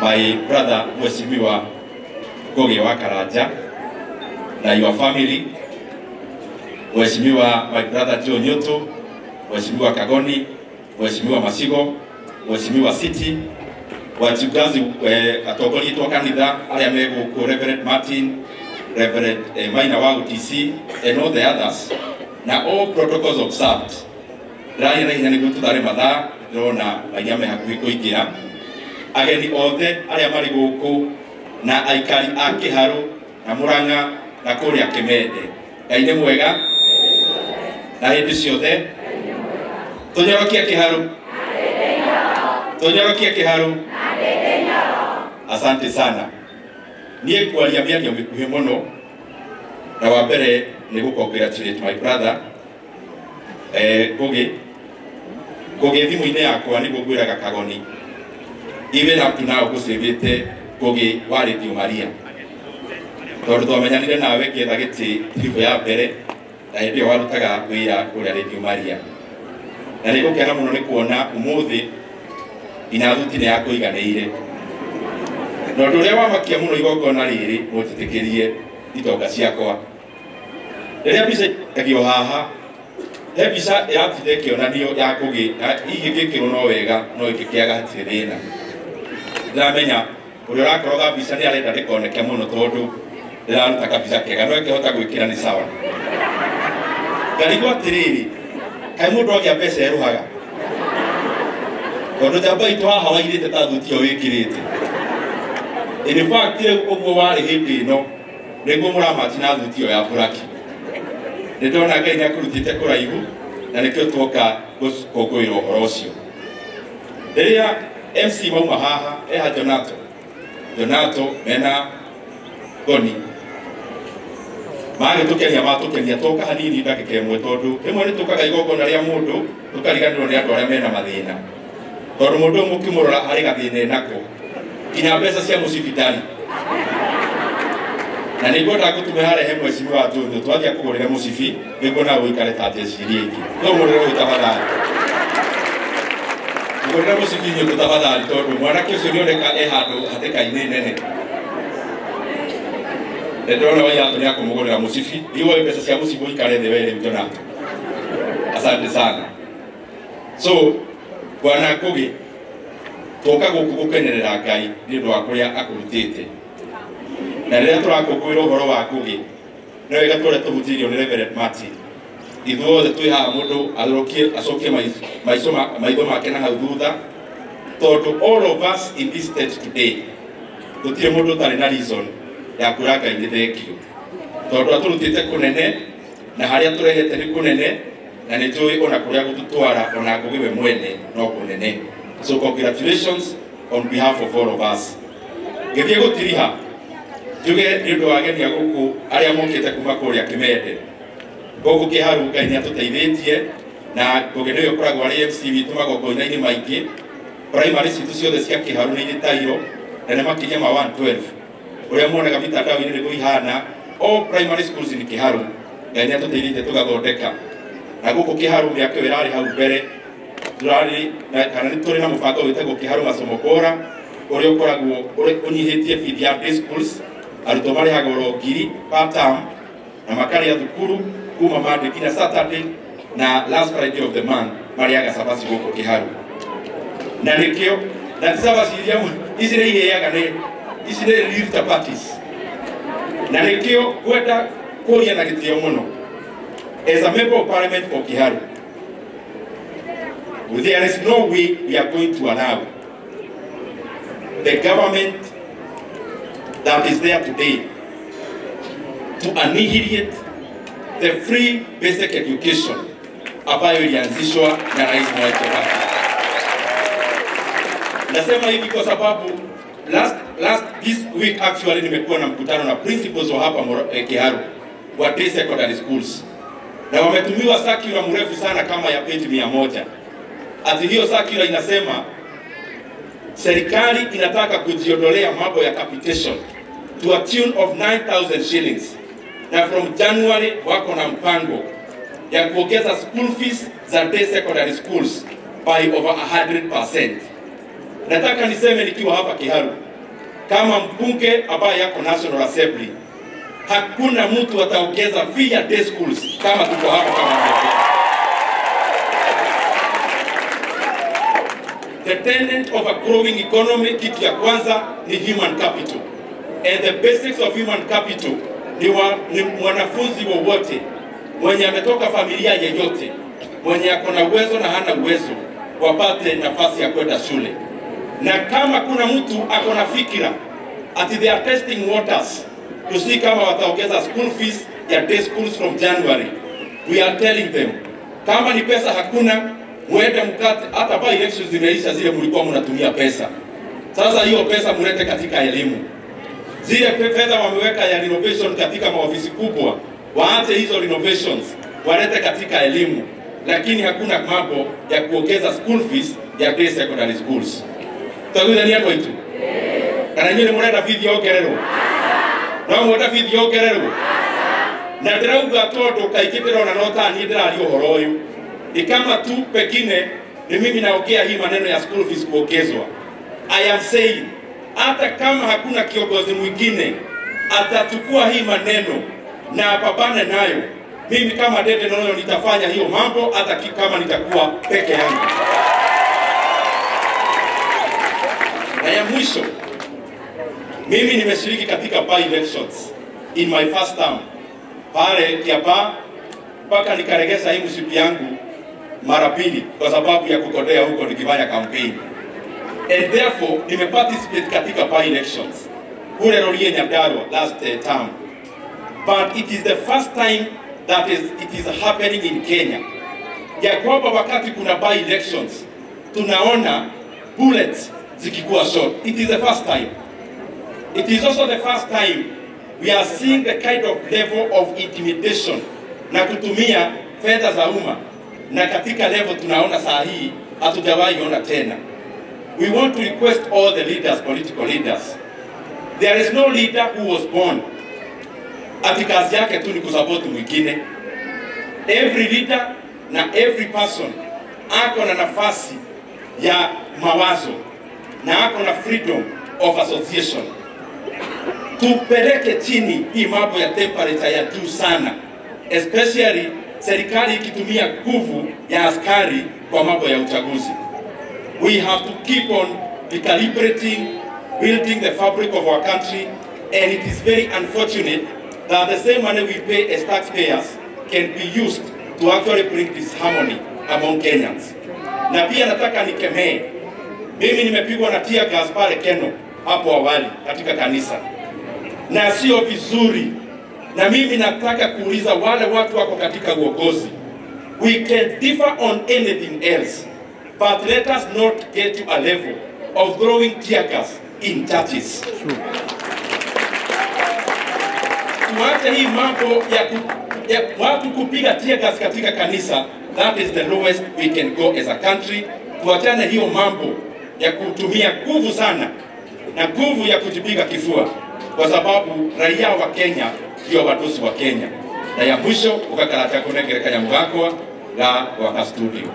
My brother Mheshimiwa Ngugi wa Karanja na your family, Mheshimiwa my brother Joe Nyoto, Mheshimiwa Kagoni, Mheshimiwa Masigo, Mheshimiwa City, wachungaji atongoria twa kanitha aria me guku, Reverend Martin, Reverend Maina wa UTC and all the others, na all protocols observed. Ndĩraria na hinya nĩguo tũthare mathaa, ndĩrona mairia me hakuhĩ kũingĩra. Ageni othe arĩa marĩ gũkũ na aikari a Kĩharũ na Mũrang'a na kũrĩa Kĩmende, Ngai nĩ mwega na hĩndĩ ciothe. Tũnyorokie Kĩharũ, tũnyorokie Kĩharũ. Asante sana. Niĩ kwaria mĩario mĩkuhĩ mũno, na wa mbere nĩ gũ congratulate my brother Ngugi. Ngugi thimũ-inĩ yakwa nĩguo ngwĩraga Kagoni, even up to now ngũcĩvĩte Ngugi wa Radio Maria, tondũ twamenyanire nawe ngĩetha gĩtĩ tribũ ya mbere, na hĩndĩ ĩyo warutaga wĩra kũrĩa Radio Maria, na nĩ ngũkena mũno nĩ kuona ũmũthĩ nginya thuti nĩ yakũiganĩire. Na ũndũ ũrĩa wamakia mũno igongona rĩrĩ, mũnjĩtĩkĩrie itonga ciakwa, rĩrĩa mbica ĩgio haha, he mbica ĩratinda ĩkĩonanio ya Ngugi, na hihi ĩngĩkĩrwo no wega no ĩngĩkĩaga hatirĩ thĩna. Ndĩramenya ũrĩa ũrakoroga mbica nĩ arenda ndĩkoneke mũno, tondũ ndĩraruta kabica kega, no ĩngĩhota gwĩkĩra nĩ sawa. Ngarigwo atĩrĩrĩ, kaĩ mũndũ agĩa mbeca erũhaga? Tondũ njamba itũ haha wairĩte ta thuti ĩyo wĩkĩrĩte. In fact, rĩu ũguo warĩ hĩndĩ ĩno nĩguo mũramachi na thuti ĩyo ya buraki. Nĩ ndona Ngai nĩ akũrutĩte kũraihu, na nĩkĩo twoka gũkũngũĩra ũhoro ũcio. Rĩrĩa MC mauma haha, eha Jonato, Jonato mena Goni magĩtũkenia, matũkenia tũka hanini ndagĩka ĩmwe, tondũ rĩmwe nĩ tũkaga igongona rĩa mũndũ tũkariganĩrwo nĩ andũ arĩa mena mathĩna, tondũ mũndũ ũyũ mũkĩmũrora harĩ gathĩna enako nginya mbeca cia mũcibitarĩ. Na nĩ ngwenda ngũtũme harehe Mheshimiwa Jojo, twathiĩ akũgũrĩre mũcibi nĩguo nawe ũikare ta jeshi iria ingĩ. No mũrĩre ũyũ tafadhali, mũgũrĩre mũcibi nyũtũ tafadhali, tondũ mwanake ũcio nĩoneka e handũ hatĩka-inĩ nene. Nĩ ndĩrona Wairatũ nĩ akũmũgũrĩra mũcibi, thiĩ woe mbeca cia mũcibi ũikare thĩ we rĩu Jonato. Asante sana. So Bwana Ngugi, twoka gũkũ gũkenerera Ngai nĩ ũndũ wa kũrĩa akũrutĩte, na rĩrĩa tũrakũngũĩra ũhoro wa Ngugi nĩ wega tũrĩa tũhutĩirio nĩ Reverend Martin. Ithuothe twĩ haha mũndũ arokie acokie maitho make na hau thutha, tondũ all of us in this state today gũtirĩ mũndũ ũtarĩ na reason ya kwĩra Ngai nĩ thengio, tondũ atũrutĩte kũnene na harĩa tũrehete nĩ kũnene, na nĩ tũĩ ona kũrĩa gũtũtwara ona Ngugi we mwene no kũnene. So congratulations on behalf of all of us. Ngĩthiĩ gũtiriha njuge nĩ ũndũ wa ageni a gũkũ arĩa mokĩte kuma kũrĩa Kĩmende gũkũ Kĩharũ, Ngai nĩ atũteithĩtie na Ngugi nĩwe ũkoragwo arĩ MC witũ magongona-inĩ maingĩ. Primary citũ ciothe cia Kĩharũ nĩ irĩ tairo na nĩ makĩria ma 112 ũrĩa muonaga mitandao-inĩ nĩguo ihana. All primary schools in Kĩharũ Ngai nĩ atũteithĩtie tũgathondeka, na gũkũ Kĩharũ mĩaka ĩyo ĩrarĩ hau mbere tũrarĩ na kana nĩ tũrĩ na mũbango wĩtagwo Kĩharũ Masomo Bora, ũrĩa ũkoragwo ũnyihĩtie fees ya day schools. Arutwo marĩhaga oro ngiri per term na makarĩa thukuru kuma Monday nginya Saturday, na last Friday of the month marĩaga cabaci gũkũ Kĩharũ. Na nĩkĩo na ti cabaci iria ici nĩ ihĩaga, nĩ ici nĩ real chapatis. Na nĩkĩo ngwenda kũria na gĩtĩo mũno, as a member of parliament for Kiharu, there is no way we are going to allow the government that is there today to annihilate the free basic education ambayo ilianzishwa na Rais Mwai Kibaki. Nasema hivi kwa sababu last this week actually nimekuwa na mkutano na principals wa hapa Kiharu wa day secondary schools, na wametumiwa circular mrefu sana kama ya page 100. Ati hiyo circular inasema serikali inataka kujiondolea mambo ya capitation to a tune of 9,000 shillings, na from January wako na mpango ya kuongeza school fees za day secondary schools by over 100%. Nataka niseme nikiwa hapa Kiharu, kama mbunge ambaye yako National Assembly, hakuna mtu ataongeza fee ya day schools kama tuko hapa kama mbunge. The tenet of a growing economy, kitu ya kwanza ni human capital. And the basics of human capital ni mwanafunzi wowote mwenye ametoka familia yeyote, mwenye ako na uwezo na hana uwezo, wapate nafasi ya kwenda shule. Na kama kuna mtu ako na fikira ati they are testing waters to see kama wataongeza school fees ya day schools from January, we are telling them, kama ni pesa hakuna, muende mkate. Hata by elections zimeisha zile mlikuwa mnatumia pesa. Sasa hiyo pesa mlete katika elimu. Zile fedha wameweka ya renovation katika maofisi kubwa, waache hizo renovations, walete katika elimu. Lakini hakuna mambo ya kuongeza school fees ya day secondary schools. Tagwithania andũ aitũ? Kana inyuĩ nĩ mũrenda bithi yongererwo? No mwenda bithi yongererwo? Na ndĩrauga tondũ kaingĩ ndĩrona no ta niĩ ndĩraria ũhoro ũyũ. Ni kama tu pengine ni mimi naongea hii maneno ya school fees kuongezwa. I am saying, hata kama hakuna kiongozi mwingine atachukua hii maneno na apambane nayo, mimi kama Ndindi Nyoro nitafanya hiyo mambo hata kama nitakuwa peke yangu. Na ya mwisho, mimi nimeshiriki katika by elections in my first term pale Kiambaa, mpaka nikaregeza hii msipi yangu mara pili kwa sababu ya kukodea huko nikifanya campaign. And therefore nimeparticipate katika by elections kule Rurii Nyandarua last term. But it is the first time that it is happening in Kenya, ya kwamba wakati kuna by elections tunaona bullets zikikuwa shot. It is the first time. It is also the first time we are seeing the kind of level of intimidation na kutumia fedha za umma, na katika level tunaona saa hii hatujawahi ona tena. We want to request all the leaders, political leaders. There is no leader who was born ati kazi yake tu ni kusupport mwingine. Every leader na every person ako na nafasi ya mawazo na ako na freedom of association. Tupeleke chini hii mambo ya temperature ya juu sana, especially serikali ikitumia nguvu ya askari kwa mambo ya uchaguzi. We have to keep on recalibrating, building the fabric of our country, and it is very unfortunate that the same money we pay as taxpayers can be used to actually bring disharmony among Kenyans. Na pia nataka nikemee, mimi nimepigwa na tear gas pale Keno hapo awali katika kanisa, na sio vizuri. Na mimi nataka kuuliza wale watu wako katika uongozi, we can differ on anything else, but let us not get to a level of throwing tear gas in churches. Tuache hii mambo ya watu kupiga tear gas katika kanisa. That is the lowest we can go as a country. Tuachane hiyo mambo ya kutumia nguvu sana na nguvu ya kujipiga kifua, kwa sababu raia wa Kenya ndio watusi wa Kenya. Na ya mwisho ukakarata kunengereka nyamugakwa ga waka studio.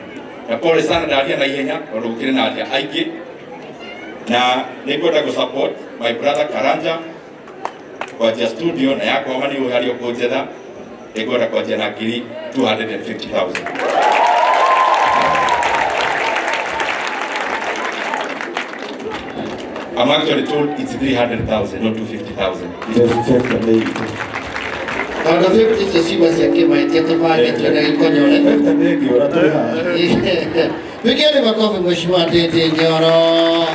Na pole sana ndaria na ihenya tondu gukire na aria aingi, na nĩngwenda gũ support my brother Karanja kwanjia studio na yakwa ma nĩ harĩa ũkũnjetha, nĩngwenda kwanjia na ngiri 250,000. I'm actually told it's 300,000, not 250,000. Tondũ 50 icio ciuma cia kĩmaĩtia tũbangĩtio na gĩkonyore. Pigieni makofi Mheshimiwa Ndindi Nyoro.